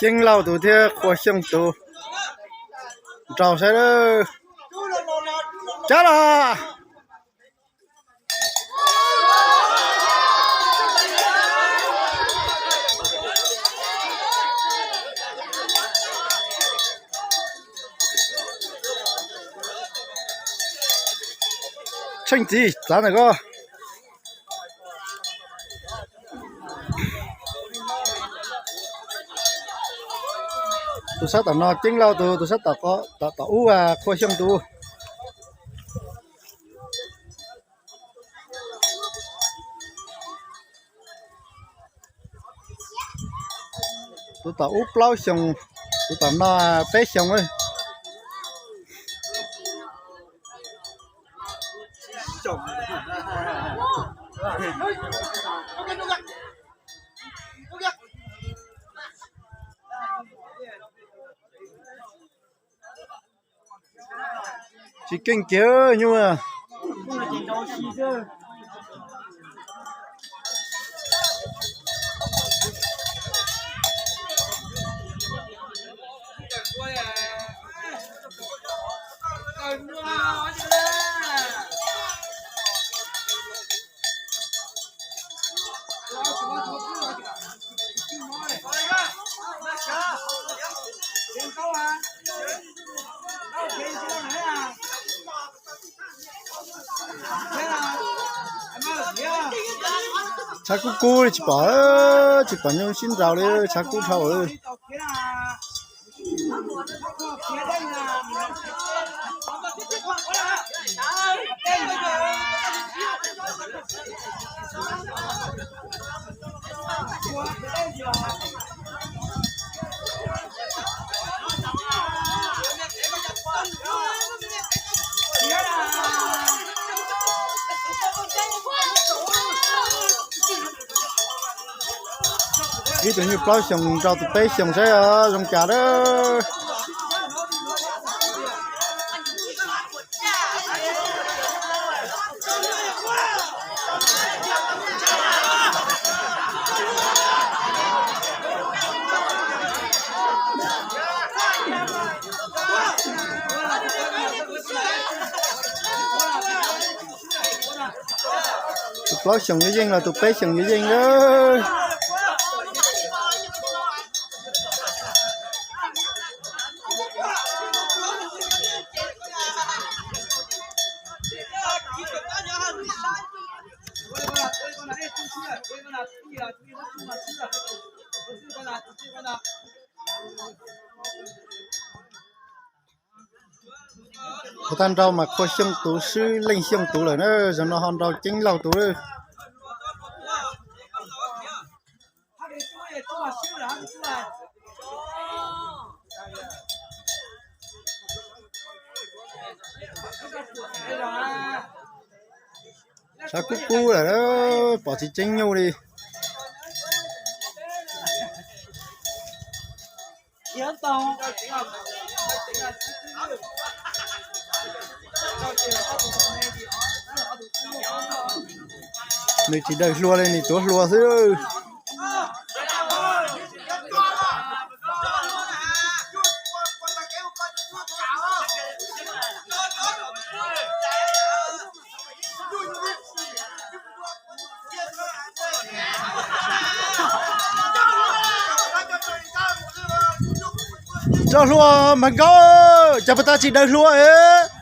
Ceeb Lauj tus thiab Qhua Xyooj tus nraus saib lawm. Cab los. Tsheej txiv txav ntawm koj. Tus sab tom no Ceeb Lauj tus, tus sab tom, tom ub Qhua Xyooj tus. Tus tom ub plaub xyoos, tus tom no peb xyoos. Tsis keej kiag nyuj. Tshav kub kub li tsis pom, tsis pom nyuj sib nraus li, tshav kub dhau. Ib tug nyuj plaub xyoos nraus tus peb xyoos saib zoo cas lawm. Tus plaub xyoos yuav yeej los tus peb xyoos yuav yeej lawm. Qhov tag nrho mas Qhua Xyooj tus swb Leej Xyooj tus lawm na, zaum no ho nraus Ceeb Lauj tus lawm. Tshav kub kub lawm, pom tsis tseeb nyuj li. Nws tsis daws hlua li, nws tuav hlua xwb. Tso hlua mas nkauj, cas puas tas tsis daws hlua es.